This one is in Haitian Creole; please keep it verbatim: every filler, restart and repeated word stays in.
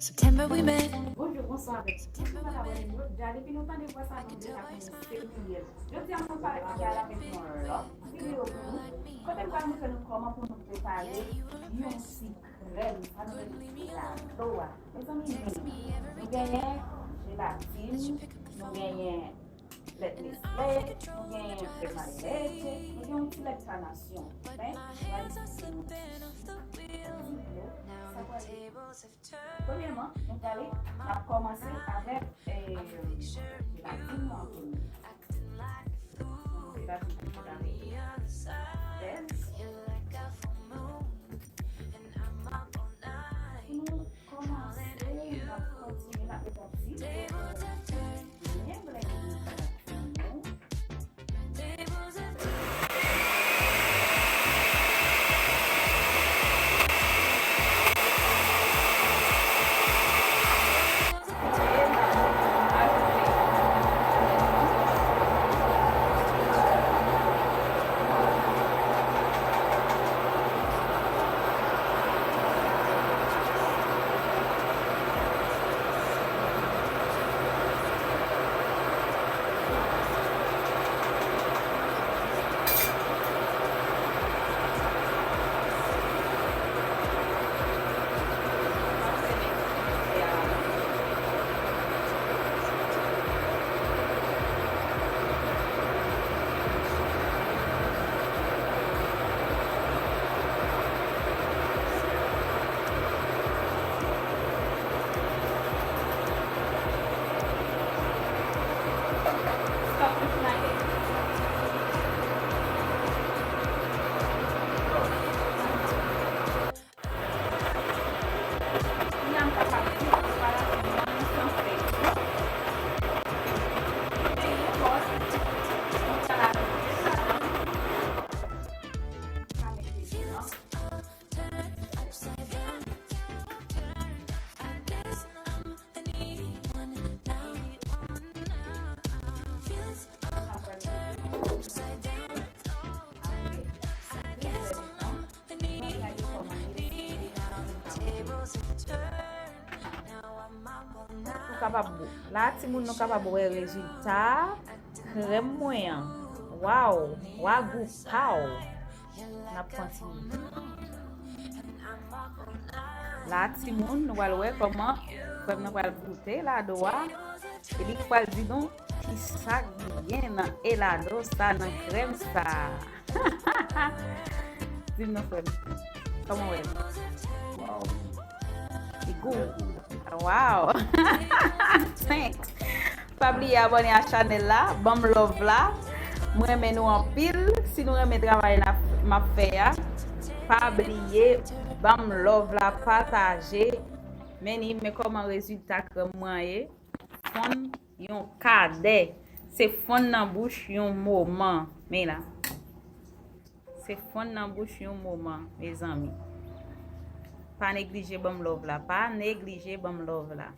September we met. Bonjou, bonswa avèk tout nouvo abòne nou. Deja depi nou tande vwa sa, nou deja konnen se Miguel. Jodi a, mwen pral avèk yon lòt videyo pou nou, kote m pral montre nou kòman pou nou prepare yon ti krèm, sa nou rele ti gado a. Mezanmi, nou genyen jelatin, nou genyen lèt nesle, nou genyen crema de leche, nou gen yon ti lèt kanasyon. Men, nou pral itilize yon ti, yon ti dlo, sa pral ede. Premyèman, nou prale, n ap kòmanse avèk, eh, jelatin nan an premye. Jelatin nan an premye. Pou nou kòmanse, n ap kontinye, n ap met yon ti byen blende jelatin nou. Ou kapab, la, timoun, nou kapab wè rezilta krèm mwen an. Waw, wa gou pa w. N ap kontinye. La, timoun, nou pral wè kòman krèm nan pral goute la do a. E li pral di nou kisa k gen nan elado sa, nan krèm sa. Di m non, frè m. Kòman w wè l? Waw. Li gou. Waw. Thanks. Pa bliye abòne a chanèl la, ban m love la. Mwen renmen nou anpil. Si nou renmen travay n ap, m ap fè a, pa bliye ban m love la, pataje. Men ni, men kòman rezilta krèm mwen ye. Fonn yon kadè. Se fonn nan bouch yon moman. Men la. Se fonn nan bouch yon moman, mezanmi. Pa neglije ban m love la. Pa neglije ban m love la.